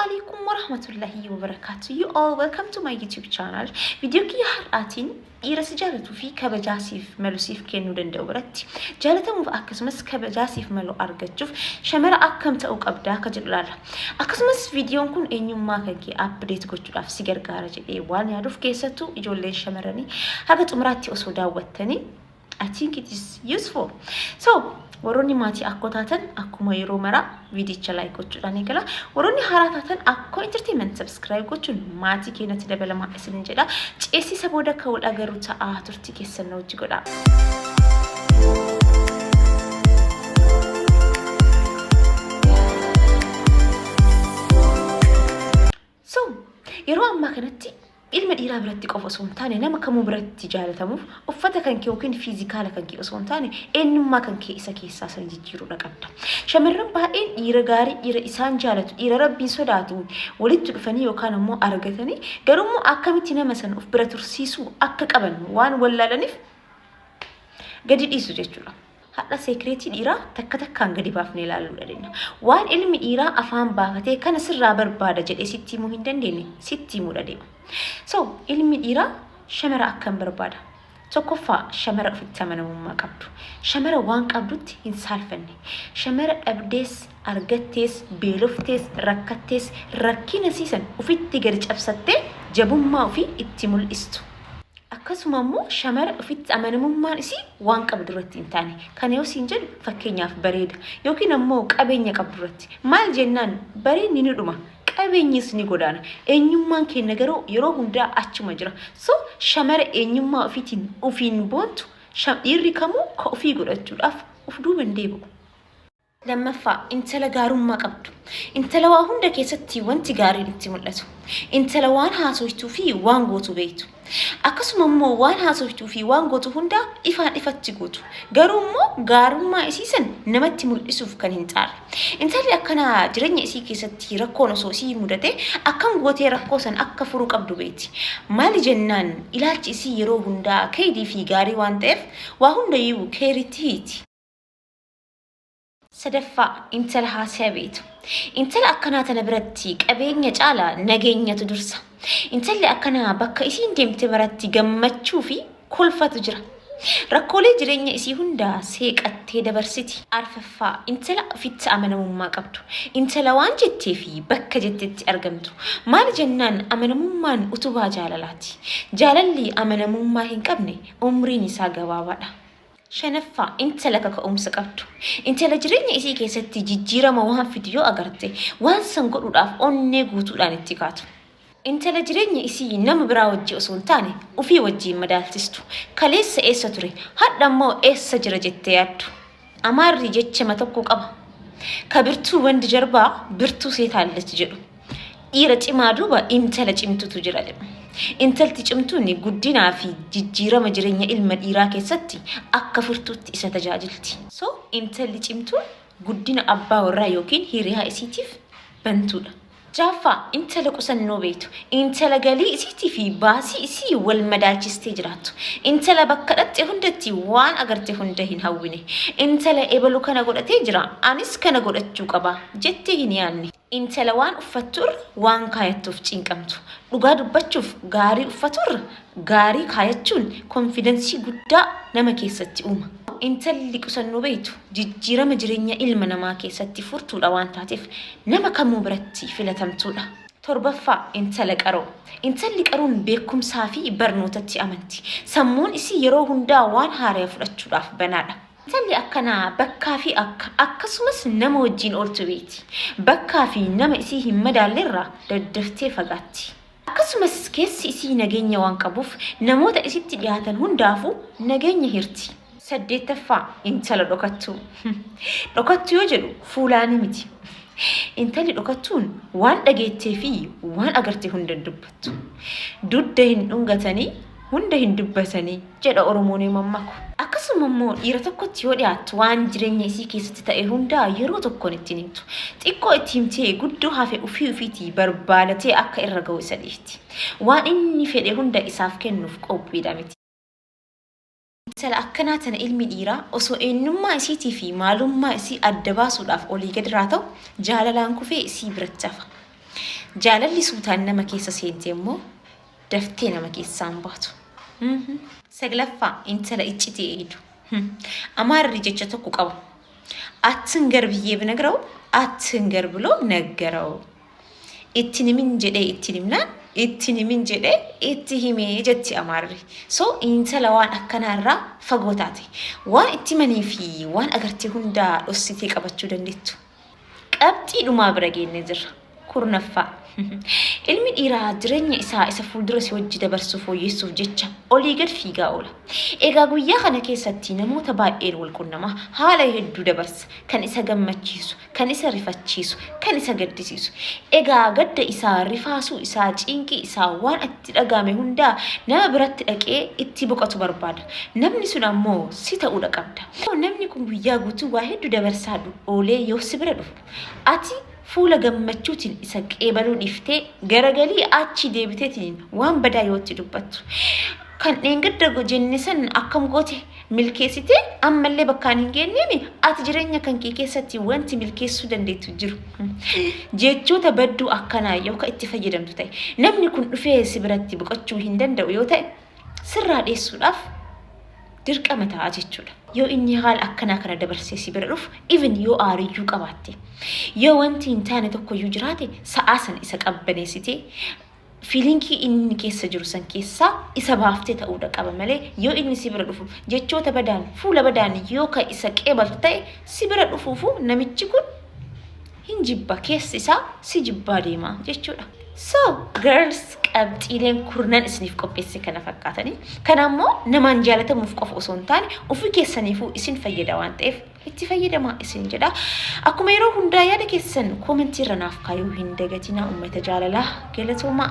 Alaikum warahmatullahi wabarakatuh. You all welcome to my YouTube channel. Viidiyoo kiyya har'aatiin dhiira si jaalatuu fi kabajaa siif malu siif kennuu danda'u biratti jaalatamuuf akkasumas kabajaa siif malu argachuuf shamara akkam ta'uu qabdaa akka jedhu ilaalla. Akkasumas viidiyoon kun eenyummaa kan kee update gochuudhaaf si gargaara jedhee waan yaaduuf keessattuu ijoolleen shamarranii haga xumuraatti osoo daawwattanii I think it is useful. So, warroonni maatii akkoo taatan akkuma yeroo maraa viidicha like gochuudhaan eegala. Warroonni haaraa taatan Akkoo Entertainment subscribe gochuun maatii keenyatti dabalamaa isinin jedha. Ceesisa booda akka wal agarru ta'aa turtii keessan na wajji godhaa. So, yeroo ammaa kanatti ilma dhiiraa biratti qofa osoo hin taane nama kamuu biratti jaalatamuuf uffata kan kee yookiin fiizikaala kan kee osoo hin taane eenyummaa kan kee isa keessaa san jijjiiruudha qabda. Shamarran baay'een dhiira gaarii, dhiira isaan jaalatu, dhiira rabbiin sodaatu walitti dhufanii yookaan ammoo argatanii garuu akkamitti nama sana of bira tursiisuu akka qaban waan wallaalaniif gadi dhiisu jechuudha. Hadha seekreetii dhiiraa takka takkaan gadi baafnee ilaaluu dandeenya. Waan ilmi dhiiraa afaan baafatee kana sirraa barbaada jedhee sitti himuu hin dandeenye sitti himuudha deema. So ilmi dhiiraa shamara akkam barbaada? Tokkoffaa shamara ofitti amanamummaa qabdu. Shamara waan qabdutti hin saalfanne. Shamara dhabdees, argattees, beeloftees, rakkattees rakkina siisan ofitti gadi cabsattee jabummaa ofii itti mul'istu. Akkasuma immoo shamara ofitti amanamummaan isii waan qabdu irratti hin taane. Kana yoo siin jedhu fakkeenyaaf bareeda yookiin ammoo qabeenya qabdu irratti. Maal jennaan bareedni ni dhuma. Qabeenyis ni godaana. Eenyummaan keenya garuu yeroo hundaa achuma jira. So shamara eenyummaa ofiitiin ofiin boontu dhiirri kamuu ka ofii godhachuudhaaf of duuba hin deebi'u. Lammaffaa, intala gaarummaa qabdu. Intala waa hunda keessatti wanti gaariin itti mul'atu. Intala waan haasoytuu fi waan gootu beektu. Akkasuma immoo waan haasoytuu fi waan gootu hundaa ifaan ifatti gootu. Garuu immoo gaarummaa isii san namatti mul'isuuf kan hin xaarre. Intalli akkanaa jireenya isii keessatti rakkoon osoo isii mudate akkam gootee rakkoo san akka furuu qabdu beekti. Maali jennaan ilaalchi isii yeroo hundaa keeyrii fi gaarii waan ta'eef waa hundayyuu keeyritti hiiti. Sadaffaa, intala haasaya beeytu. Intala akkanaa tana biratti qabeenya caala nageenyatu dursa. Intalli akkanaa bakka isiin deemte maratti gammachuu fi kolfatu jira. Rakkoolee jireenya isii hunda seeqattee dabarsiti. Arfaffaa, intala ofitti amanamummaa qabdu. Intala waan jettee fi bakka jettetti argamtu. Maali jennaan amanamummaan utubaa jaalalaati. Jaalalli amanamummaa hin qabne umriin isaa gabaabaadha. Shanaffaa, intala kaka'umsa qabdu. Intala jireenya isii keessatti jijjiirama waan fidu yoo agarte, waan san godhuudhaaf onnee guutuudhaan itti kaatu. Intala jireenya isii nama biraa wajji osoo hin taane ufii wajjiin madaalchistu. Kaleessa eessa ture, hadha immoo eessa jira jettee yaaddu. Amaarri jechama tokko qaba. Ka birtuu wandi jarbaa birtuu seet allech jedhu. Dhiira cimaa duuba intala cimtutu jira jedhu. Intalti cimtuun guddinaa fi jijjiirama jireenya ilma dhiiraa keessatti akka furtuutti isa tajaajilti. So intalli cimtuun guddina abbaa warraa yookiin hiriyaa isiitiif bantuudha. Jaaffaa, intala qusannoo beektu. Intala galii isiitii fi baasii isii wal madaalchistee jiraattu. Intala bakka dhaqxe hundatti waan agarte hunda hin hawwine. Intala ebalu kana godhatee jira, anis kana godhachuu qaba jettee hin yaadne. Intala waan uffattu irra waan kaayattuuf cinqamtu. Dhugaa dubbachuuf gaarii uffatuu irra gaarii kaayachuun konfidansii guddaa nama keessatti uuma. Intalli qusannoo beektu jijjiirama jireenya ilma namaa keessatti furtuudha waan taateef nama kamuu biratti filatamtuudha. Torbaffaa, Intala qaroo. Intalli qaroon beekkumsaa fi barnootatti amanti. Sammuun isii yeroo hundaa waan haaraya fudhachuudhaaf banaadha. Intalli akkanaa bakkaa fi akka, akkasumas nama wajjiin ooltu beeyti. Bakkaa fi nama isii hin madaalle irraa daddaftee fagaatti. Akkasumas keessi isii nageenya waan qabuuf namoota isitti dhiyaatan hundaafuu nageenya hirti. Saddeettaffaa, Intala dhokattuu. Dhokattuu yoo jedhu fuulaanii miti. Intalli dhokattuun waan dhageettee fi waan agarte hunda hin dubbattu. Dudda hin dhungatanii hunda hin dubbatanii jedha Oromoon yoo mammaku. Akkasuma immoo dhiira tokkotti yoo dhiyaattu waan jireenya isii keessatti ta'e hundaa yeroo tokkoon itti hin himtu. Xiqqoo itti himtee guddoo hafe ufii ufiitii barbaadatee akka irra ga'u isa dhiifti. Waan inni fedhe hunda isaaf kennuuf qophiidha miti. Intala akkanaa tana ilmi dhiiraa osoo eenyummaa isiitii fi maalummaa isii adda baasuudhaaf olii gad raata'u jaalalaan kufee isii biratti hafa. Jaalalli suutaan nama keessa seente immoo daftee nama keessaa hin baatu. Saglaffaa, intala iccitii eeydu. Amaarri jecha tokko qaba. "አትንገር ብዬ ብነግረው አትንገር ብሎ ነገረው." Itti himin jedhee itti himnaan itti himin jedhee itti himee jetti Amaarri. So intala waan akkanaarraa fagoo taate, waan itti himanii fi waan agartee hundaa dhossitee qabachuu dandeettu. Qabxii dhumaa bira geennee jirra. 10ffaa. Ilmi dhiiraa jireenya isaa isa fuuldura si wajji dabarsu fooyyessuuf jecha olii gad fiigaa oola. Egaa guyyaa kana keessatti namoota baay'een wal qunnama, haala hedduu dabarsa. Kan isa gammachiisu, kan isa rifachiisu, kan isa gaddisiisu. Egaa gadda isaa, rifaasuu isaa, cinqii isaa, waan itti dhagahame hundaa nama biratti dhaqee itti boqotu barbaada. Namni sun ammoo si ta'uudha qabda. Namni kun guyyaa guutuu waa hedduu dabarsaa oolee yoo si bira dhufu, ati fuula gammachuutiin isa qeebaluu dhiiftee garagalii achi deebiteetiin waan badaa yoo itti dubbattu, kan dheengadda jenne san akkam goote, milkeessitee ammallee bakkaan hin geenyeemi, ati jireenya kan kee keessatti wanti milkeessuu dandeettu jiru. Jechoota badduu akkanaa yoo ka itti fayyadamtu ta'e, namni kun dhufee si biratti boqochuu hin danda'u yoo ta'e, sirraa dheessuudhaaf dirqama ta'a jechuudha. Yoo inni haala akkanaa kana dabarsee si bira dhufu, even yoo aariyyuu qabaatte, yoo wanti hin taane tokkoyyuu jiraate, sa'aa sana isa qabbaneessitee feelingii inni keessa jiru san keessaa isa baaftee ta'uudha qaba malee, yoo inni si bira dhufu jechoota badaan, fuula badaan yoo ka isa qeebaltu ta'e, si bira dhufuufu namichi kun hin jibba, keessi isaa si jibbaa deema jechuudha. So girls, qabxiileen kurnan isiniif qopheesse kana fakkaatanii. Kana immoo namaan jaalatamuuf qofa osoo hin taane ofii keessaniifuu isin fayyada waan ta'eef itti fayyadamaa isin jedha. Akkuma yeroo hundaa yaada keessan commentii irra naaf kaayuu hin dagatinaa. Uummata jaalalaa, galatoomaa.